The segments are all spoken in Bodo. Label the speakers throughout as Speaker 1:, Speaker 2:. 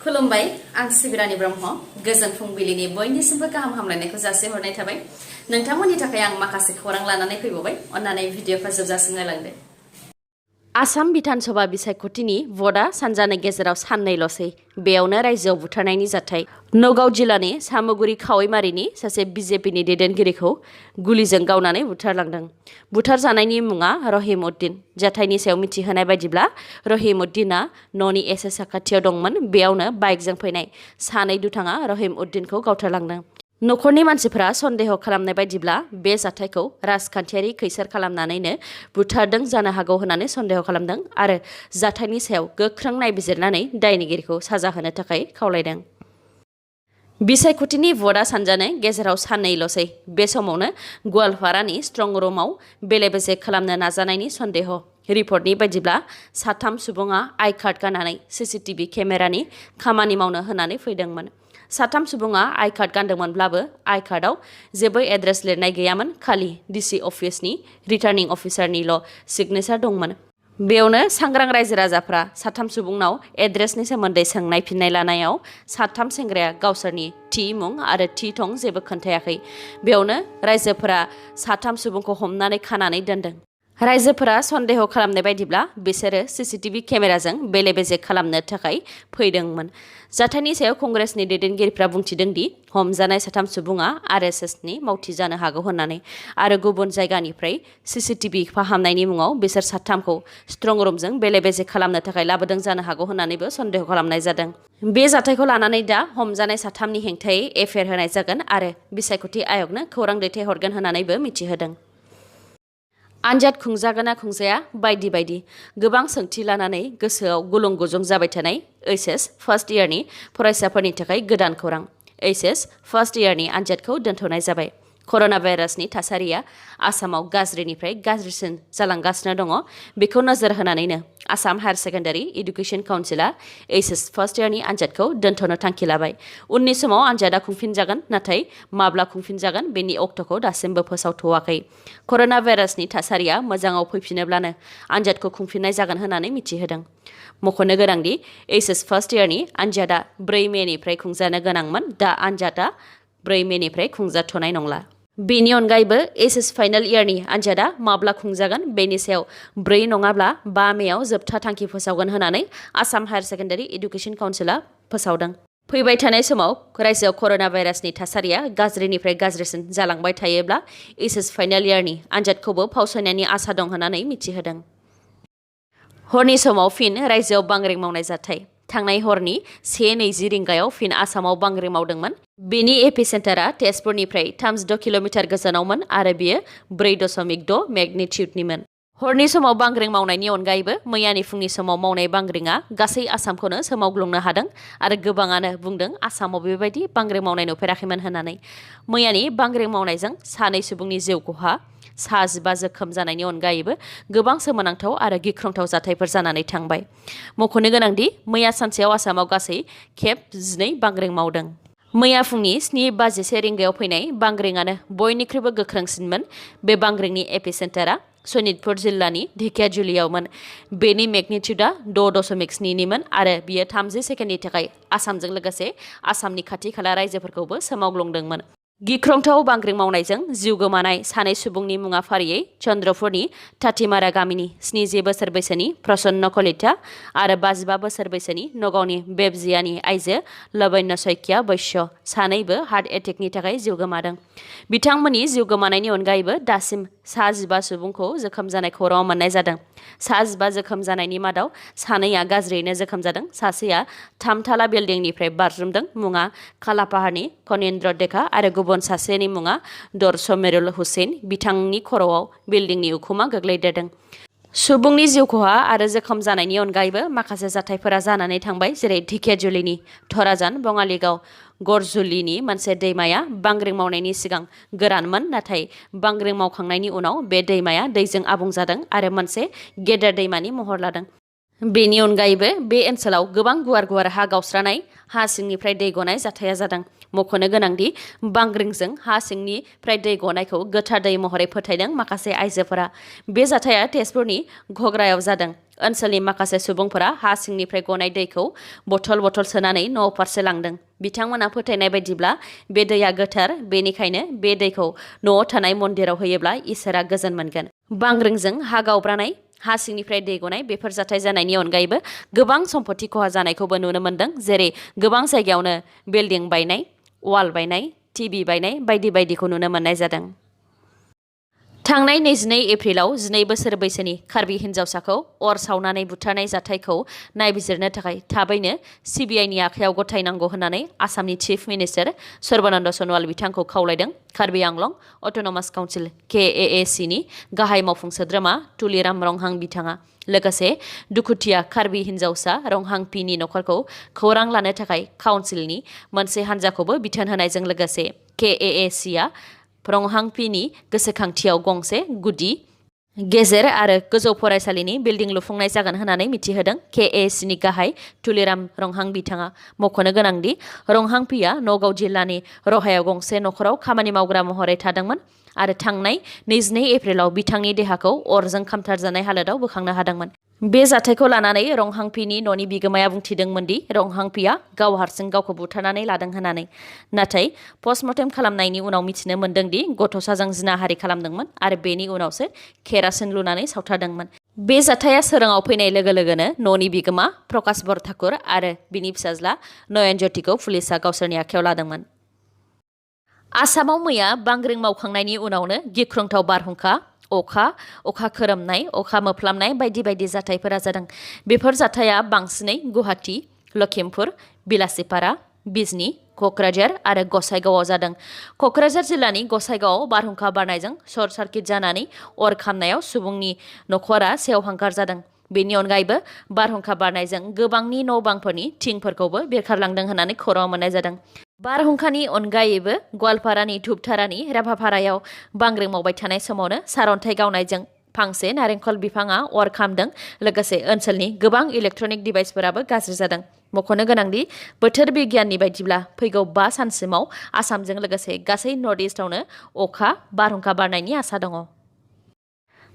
Speaker 1: खुलुमबाय आं सिबिरानि ब्रह्म गोजोन फुंबिलिनि बयनिसिमबो गाहाम हामलायनायखौ जासिहरनाय थाबाय नोंथांमोननि थाखाय आं माखासे खौरां लानानै फैबावबाय अन्नानै भिडिअखौ जोबजासिम नायलांदो आसाम बिधानसभा बिसायख'थिनि भटआ सानजानि गेजेराव साननैल'सै बेयावनो रायजोआव बुथारनायनि जाथाय नगाव जिल्लानि सामुगुरि खावैमारिनि सासे बिजेपिनि दैदेनगिरिखौ गुलिजों गावनानै बुथारलांदों बुथारजानायनि मुङा रहिम उद्दिन जाथायनि सायाव मिथिहोनाय बायदिब्ला रहिम उद्दिना न'नि एसे साखाथियाव दंमोन बेयावनो बाइकजों फैनाय सानै दुथाङा रहिम उद्दिनखौ गावथारलांदों नखरनि मानसिफोरा सन्देह खालामनाय बायदिब्ला बे जाथायखौ राजखान्थियारि खैसार खालामनानैनो बुथारदों जानो हागौ होननानै सन्देह खालामदों आरो जाथायनि सायाव गोख्रों नायबिजिरनानै दायनिगिरिखौ साजा होनो थाखाय खावलायदों बिसायख'थिनि भटआ सानजानो गेजेराव साननैल'सै बे समावनो गवालपारानि स्ट्रं रुमाव बेले-बेजे खालामनो नाजानायनि सन्देह रिपर्टनि बायदिब्ला साथाम सुबुङा आइ कार्ड गाननानै सीसीटीवी केमेरानि खामानि मावनो होनानै फैदोंमोन साथाम सुबुङा आइ कार्ड गानदोंमोनब्लाबो आइ कार्डआव जेबो एड्रेस लिरनाय गैयामोन खालि डिसि अफिसनि रिटार्निं अफिसारनिल' सिगनेचार दंमोन बेयावनो सांग्रां रायजो राजाफ्रा साथाम सुबुंनाव एड्रेसनि सोमोन्दै सोंनाय फिननाय लानायाव साथाम सेंग्राया गावसोरनि थि मुं आरो थि थं जेबो खोन्थायाखै बेयावनो रायजोफोरा साथाम सुबुंखौ हमनानै खानानै दोनदों रायजोफोरा सन्देह खालामनाय बायदिब्ला बिसोरो सीसीटीवी केमेराजों बेले-बेजे खालामनो थाखाय फैदोंमोन जाथायनि सायाव कंग्रेसनि दैदेनगिरिफ्रा बुंथिदों दि हमजानाय साथाम सुबुङा आरएसएसनि मावथि जानो हागौ होननानै आरो गुबुन जायगानिफ्राय सीसीटीवी फाहामनायनि मुङाव बिसोर साथामखौ स्ट्रं रुमजों बेले-बेजे खालामनो थाखाय लाबोदों जानो हागौ होननानैबो सन्देह खालामनाय जादों बे जाथायखौ लानानै दा हमजानाय साथामनि हेंथायै एफआइआर होनाय जागोन आरो बिसायख'थि आयगनो खौरां दैथायहरगोन होननानैबो मिथिहोदों आनजाद खुंजागोन ना खुंजाया बायदि बायदि गोबां सोंथि लानानै गोसोआव गुलुं गुजुं जाबाय थानाय ओइचएस फार्स्ट इयारनि फरायसाफोरनि थाखाय गोदान खौरां ओइचएस फार्स्ट इयारनि आनजादखौ दोनथ'नाय जाबाय कर'ना भाइरासनि थासारिया आसामाव गाज्रिनिफ्राय गाज्रिसिन जालांगासिनो दङ बेखौ नोजोर होनानैनो आसाम हायार सेकेन्डारि एडुकेशन काउन्सिलआ ओइचएस फार्स्ट इयारनि आनजादखौ दोनथ'नो थांखि लाबाय उननि समाव आनजादा खुंफिनजागोन नाथाय माब्ला खुंफिनजागोन बेनि अक्ट'खौ दासिमबो फोसावथ'वाखै कर'ना भाइरासनि थासारिया मोजाङाव फैफिनोब्लानो आनजादखौ खुंफिननाय जागोन होननानै मिथिहोदों मख'नो गोनांदि ओइचएस फार्स्ट इयारनि आनजादा 4 मेनिफ्राय खुंजानो गोनांमोन दा आनजादा 4 मेनिफ्राय खुंजाथ'नाय नंला बेनि अनगायैबो एचएस फाइनाल इयारनि आनजादा माब्ला खुंजागोन बेनि सायाव 4 नङाब्ला 5 मेआव जोबथा थांखि फोसावगोन होननानै आसाम हायार सेकेन्डारि एडुकेशन काउन्सिलआ फोसावदों फैबाय थानाय समाव रायजोआव कर'ना भाइरासनि थासारिया गाज्रिनिफ्राय गाज्रिसिन जालांबाय थायोब्ला एचएस फाइनाल इयारनि आनजादखौबो फावसायनायनि आसा दं होननानै मिथिहोदों हरनि समाव फिन रायजोआव बांग्रिं मावनाय जाथाय थांनाय हरनि 1:20 रिंगायाव फिन आसामाव बांग्रिं मावदोंमोन बेनि एपिसेन्टारा तेजपुरनिफ्राय 36 किल'मिटार गोजानावमोन आरो बेयो 4.6 मेगनिटिउडनिमोन हरनि समाव बांग्रिं मावनायनि अनगायैबो मैयानि फुंनि समाव मावनाय बांग्रिंआ गासै आसामखौनो सोमावग्लुंनो हादों आरो गोबाङानो बुंदों आसामाव बेबायदि बांग्रिं मावनाय नुफेराखैमोन होननानै मैयानि बांग्रिं मावनायजों 2 सुबुंनि जिउ खहा 15 जोखोम जानायनि अनगायैबो गोबां सोमोनांथाव आरो गिख्रंथाव जाथायफोर जानानै थांबाय मख'नो गोनांदि मैया सानसेयाव आसामाव गासै खेब 12 बांग्रिं मावदों मैया फुंनि 7:51 रिंगायाव फैनाय बांग्रिंआनो बयनिख्रुइबो गोख्रोंसिनमोन बे बांग्रिंनि एपिसेन्टारा सनितपुर जिल्लानि ढेकियाजुलियावमोन बेनि मेगनिटिउडआ 6.7 निमोन आरो बियो 30 सेकेन्डनि थाखाय आसामजों लोगोसे आसामनि खाथि खाला रायजोफोरखौबो सोमावग्लुंदोंमोन गिख्रंथाव बांग्रिं मावनायजों जिउ गोमानाय 2 सुबुंनि मुङा फारियै चन्द्रपुरनि ताथिमारा गामिनि 70 बोसोर बैसोनि प्रसन्न कलिता आरो 55 बोसोर बैसोनि नगावनि बेबजियानि आइजो लबन्य सैकिया बैश्य सानैबो हार्ट एटेकनि थाखाय जिउ गोमादों बिथांमोननि जिउ गोमानायनि अनगायैबो दासिम 15 सुबुंखौ जोखोम जानाय खौराङाव मोननाय जादों 15 जोखोम जानायनि मादाव 2आ गाज्रियैनो जोखोम जादों सासेया 3 थाला बिल्डिंनिफ्राय बारज्रुमदों मुङा कालापाहारनि कनिन्द्र डेका आरो गुबुन सासेनि मुङा दरसमेरुल हुसैन बिथांनि खर'आव बिल्डिंनि उखुमा गोग्लैदेरदों सुबुंनि जिउ खहा आरो जोखोम जानायनि अनगायैबो माखासे जाथायफोरा जानानै थांबाय जेरै ढेकियाजुलिनि धराजान बङालिगाव गरजुलिनि मोनसे दैमाया बांग्रिं मावनायनि सिगां गोरानमोन नाथाय बांग्रिं मावखांनायनि उनाव बे दैमाया दैजों आबुं जादों आरो मोनसे गेदेर दैमानि महर लादों बेनि अनगायैबो बे ओनसोलाव गोबां गुवार हा गावस्रानाय हा सिंनिफ्राय दै गनाय जाथाया जादों। मख'नो गोनांदि बांग्रिंजों हा सिंनिफ्राय दै गनायखौ गोथार दै महरै फोथायदों माखासे आइजोफोरा। बे जाथाया तेजपुरनि घग्रायाव जादों। ओनसोलनि माखासे सुबुंफोरा हा सिंनिफ्राय गनाय दैखौ बथल सोनानै न' फारसे लांदों। बिथांमोना फोथायनाय बायदिब्ला बे दैया गोथार, बेनिखायनो बे दैखौ न'आव थानाय मन्दिराव होयोब्ला इसोरा गोजोन मोनगोन। बांग्रिंजों हा गावब्रानाय, हा सिंनिफ्राय दै गनाय बेफोर जाथाय जानायनि अनगायैबो गोबां सम्पति खहा जानायखौबो नुनो मोन्दों। जेरै गोबां जायगायावनो बिल्डिं बायनाय, वाल बायनाय, टिभि बायनाय बायदि बायदिखौ नुनो मोननाय जादों। थांनाय 22 एप्रिलाव 12 बोसोर बैसोनि कार्बि हिन्जावसाखौ अर सावनानै बुथारनाय जाथायखौ नायबिजिरनो थाखाय थाबैनो सिबिआइनि आखायाव गथायनांगौ होननानै आसामनि चिफ मिनिस्टार सर्बानन्द सन'वाल बिथांखौ खावलायदों। कार्बि आंलं अट'नमास काउन्सिल KAACनि गाहाय मावफुं सोद्रोमा तुलिराम रंहां बिथाङा लोगोसे दुखुथिया कार्बि हिन्जावसा रंहां Pनि नखरखौ खौरां लानो थाखाय काउन्सिलनि मोनसे हान्जाखौबो बिथोन होनायजों लोगोसे KAACआ रंहां Pनि गोसोखांथियाव गंसे गुदि, गेजेर आरो गोजौ फरायसालिनि बिल्डिं लुफुंनाय जागोन होननानै मिथिहोदों। KAACनि गाहाय तुलिराम रंहां बिथाङा मख'नो गोनांदि रंहां Pआ नगाव जिल्लानि रहायाव गंसे नखराव खामानि मावग्रा महरै थादोंमोन आरो थांनाय 22 एप्रिलाव बिथांनि देहाखौ अरजों खामथारजानाय हालोदाव बोखांनो हादोंमोन। बे जाथायखौ लानानै रंहां Pनि न'नि बिगोमाया बुंथिदोंमोन दि रंहां Pआ गाव हारसिं गावखौ बुथारनानै लादों होननानै। नाथाय पस्टमर्टेम खालामनायनि उनाव मिथिनो मोन्दों दि गथ'साजों जिनाहारि खालामदोंमोन आरो बेनि उनावसो केरासिन लुनानै सावथारदोंमोन। बे जाथाया सोराङाव फैनाय लोगो लोगोनो न'नि बिगोमा प्रकाश बरठाकुर आरो बिनि फिसाज्ला नयन ज्योतिखौ पुलिसआ गावसोरनि आखायाव लादोंमोन। आसामाव मैया बांग्रिं मावखांनायनि उनावनो गिख्रंथाव बारहुंखा, अखा खोरोमनाय, अखा मोफ्लामनाय बायदि बायदि जाथायफोरा जादों। बेफोर जाथाया बांसिनै गुवाहाटी, लखिमपुर, बिलासिपारा, बिजनी, क'क्राझार आरो गसाइगावआव जादों। क'क्राझार जिल्लानि गसाइगावआव बारहुंखा बारनायजों सर्ट सार्किट जानानै अर खामनायाव सुबुंनि नखरा सेवहांगार जादों। बेनि अनगायैबो बारहुंखा बारनायजों गोबांनि न' बांफोरनि थिंफोरखौबो बेरखारलांदों होननानै खौरां मोननाय जादों। बारहुंखानि अनगायैबो गवालपारानि धुपधारानि राभापारायाव बांग्रिं मावबाय थानाय समावनो सारअन्थाइ गावनायजों फांसे नारेंखल बिफाङा अर खामदों। लोगोसे ओनसोलनि गोबां इलेक्ट्रनिक डिभाइसफोराबो गाज्रि जादों। मख'नो गोनांदि बोथोर बिगियाननि बायदिब्ला फैगौ 5 सानसिमाव आसामजों लोगोसे गासै नर्थ इस्टआवनो अखा, बारहुंखा बारनायनि आसा दङ।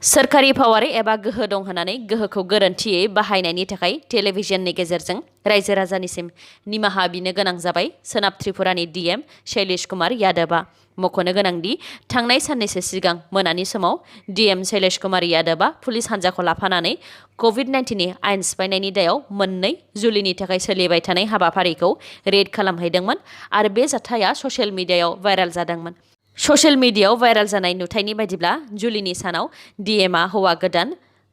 Speaker 1: सोरखारि पावार एबा गोहो दं होननानै गोहोखौ गोरोन्थियै बाहायनायनि थाखाय टेलिभिजननि गेजेरजों रायजो राजानिसिम निमाहा बिनो गोनां जाबाय सोनाब त्रिपुरानि DM शैलेश कुमार यादवआ। मख'नो गोनांदि थांनाय साननैसो सिगां मोनानि समाव DM शैलेश कुमार यादवआ पुलिस हान्जाखौ लाफानानै COVID-19नि आयेन सिफायनायनि दायाव 2 जुलिनि थाखाय सोलिबाय थानाय हाबाफारिखौ रेड खालामहैदोंमोन आरो बे जाथाया ससियेल मिडियायाव भाइरेल जादोंमोन। ससियेल मिडियायाव भाइरेल जानाय नुथायनि बायदिब्ला जुलिनि सानाव DMआ हौवा गोदान,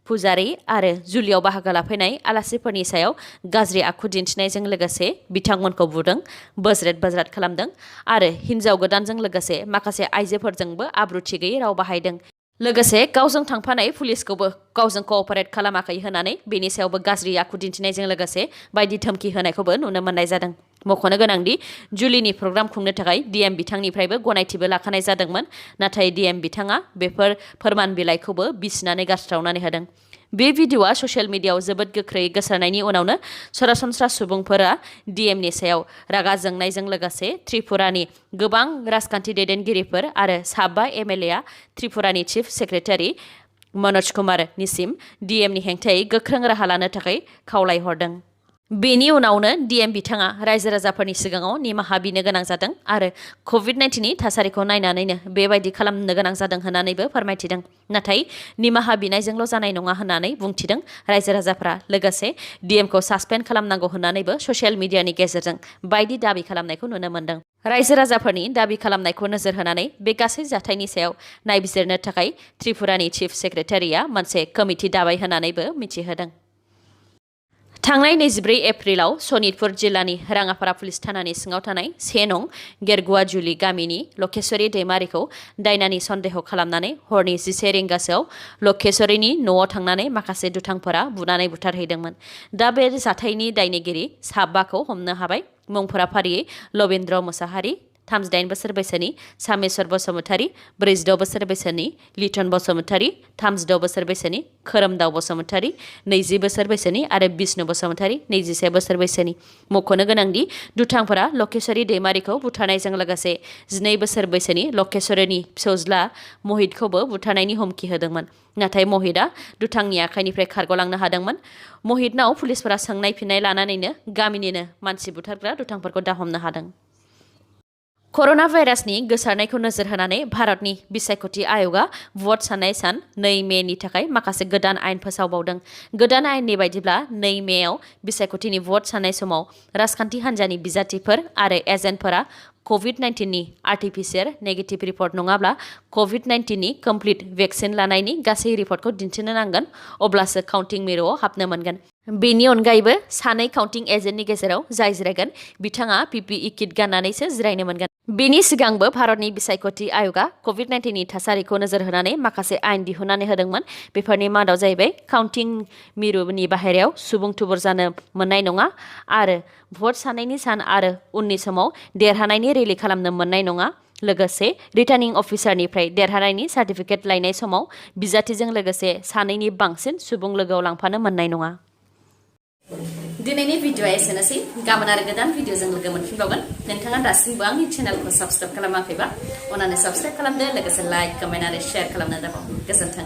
Speaker 1: पुजारी आरो जुलियाव बाहागो लाफैनाय आलासिफोरनि सायाव गाज्रि आखु दिन्थिनायजों लोगोसे बिथांमोनखौ बुदों, बोज्रेद खालामदों आरो हिन्जाव गोदानजों लोगोसे माखासे आइजोफोरजोंबो आब्रुथि गैयै राव बाहायदों। लोगोसे गावजों थांफानाय पुलिसखौबो गावजों कअपारेट खालामाखै होननानै बेनि सायावबो गाज्रि आखु दिन्थिनायजों लोगोसे बायदि धमकी होनायखौबो नुनो मोननाय जादों। मख'नो गोनांदि जुलिनि प्रग्राम खुंनो थाखाय DM बिथांनिफ्रायबो गनायथिबो लाखानाय जादोंमोन। नाथाय DM बिथाङा बेफोर फोरमान बिलाइखौबो बिसिनानै गारस्रावनानै होदों। बे भिडिअ'आ ससियेल मिडियायाव जोबोद गोख्रै गोसारनायनि उनावनो सरासनस्रा सुबुंफोरा DMनि सायाव रागा जोंनायजों लोगोसे त्रिपुरानि गोबां राजखान्थि दैदेनगिरिफोर आरो 5 MLAआ त्रिपुरानि चिफ सेक्रेटारि मनोज कुमारनिसिम DMनि हेंथायै गोख्रों राहा लानो थाखाय खावलायहरदों। बेनि उनावनो DM बिथाङा रायजो राजाफोरनि सिगाङाव निमाहा बिनो गोनां जादों आरो COVID-19नि थासारिखौ नायनानैनो बेबायदि खालामनो गोनां जादों होननानैबो फोरमायथिदों। नाथाय निमाहा बिनायजोंल' जानाय नङा होननानै बुंथिदों रायजो राजाफ्रा। लोगोसे DMखौ सासपेन्ड खालामनांगौ होननानैबो ससियेल मिडियानि गेजेरजों बायदि दाबि खालामनायखौ नुनो मोन्दों। रायजो राजाफोरनि दाबि खालामनायखौ नोजोर होनानै बे गासै जाथायनि सायाव नायबिजिरनो थाखाय त्रिपुरानि चिफ सेक्रेटारिया मोनसे कमिटि दाबाय होननानैबो मिथिहोदों। थांनाय 24 एप्रिलाव सनितपुर जिल्लानि राङापारा पुलिस थानानि सिङाव थानाय 1 नं गेरगुवाजुलि गामिनि लकेश्वरी दैमारिखौ दायनानि सन्देह खालामनानै हरनि 11 रिंगासोआव लकेश्वरीनि न'आव थांनानै माखासे दुथांफोरा बुनानै बुथारहैदोंमोन। दा बे जाथायनि दायनिगिरि 5खौ हमनो हाबाय। मुंफोरा फारियै लबेन्द्र मुसाहारि, 38 बोसोर बैसोनि सामेश्वर बसुमतारी 46 बोसोर बैसोनि लिटन बसुमतारी 36 बोसोर बैसोनि खोरोमदाव बसुमतारी 20 बोसोर बैसोनि आरो बिष्णु बसुमतारी 21 बोसोर बैसोनि मख'नो गोनांदि दुथांफोरा लकेश्वरी दैमारिखौ बुथारनायजों लोगोसे 12 बोसोर बैसोनि लकेश्वरीनि फिसौज्ला महितखौबो बुथारनायनि हुमखि होदोंमोन नाथाय महितआ दुथांनि आखाइनिफ्राय खारग'लांनो हादोंमोन महितनाव पुलिसफोरा सोंनाय फिननाय लानानैनो गामिनिनो मानसि बुथारग्रा दुथांफोरखौ दाहमनो हादों कर'ना भाइरासनि गोसारनायखौ नोजोर होनानै भारतनि बिसायख'थि आय'गआ भट साननाय सान 2 मेनि थाखाय माखासे गोदान आयेन फोसावबावदों गोदान आयेननि बायदिब्ला 2 मेआव बिसायख'थिनि भट साननाय समाव राजखान्थि हान्जानि बिजाथिफोर आरो एजेन्टफोरा COVID-19 नि आर्टिफिसियेल नेगेटिभ रिपर्ट नङाब्ला COVID-19 नि कमप्लिट भेक्सिन लानायनि गासै रिपर्टखौ दिन्थिनो नांगोन अब्लासो काउन्टिं मिरुआव हाबनो मोनगोन बेनि अनगायैबो सानै काउन्टिं एजेन्टनि गेजेराव जाय जिरायगोन बिथाङा PPE किट गाननानैसो जिरायनो मोनगोन बेनि सिगांबो भारतनि बिसायख'थि आय'गआ COVID-19 नि थासारिखौ नोजोर होनानै माखासे आयेन दिहुननानै होदोंमोन बेफोरनि मादाव जाहैबाय काउन्टिं मिरुनि बाहेरायाव सुबुं थुबुर जानो मोननाय नङा आरो भट साननायनि सान आरो उननि समाव देरहानायनि रेलि खालामनो मोननाय नङा लोगोसे रिटार्निं अफिसारनिफ्राय देरहानायनि सार्टिफिकेट लायनाय समाव बिजाथिजों लोगोसे सानैनि बांसिन सुबुं लोगोआव लांफानो मोननाय नङा दिनैनि भिडिअ'आ एसेनोसै गाबोन आरो गोदान भिडिअ'जों लोगो मोनफिनबावगोन नोंथाङा दासिमबो आंनि चेनेलखौ साबस्क्राइब खालामाखैबा अन्नानै साबस्क्राइब खालामदो लोगोसे लाइक कमेन्ट आरो शेयार खालामनो दाबाव गोजोन्थों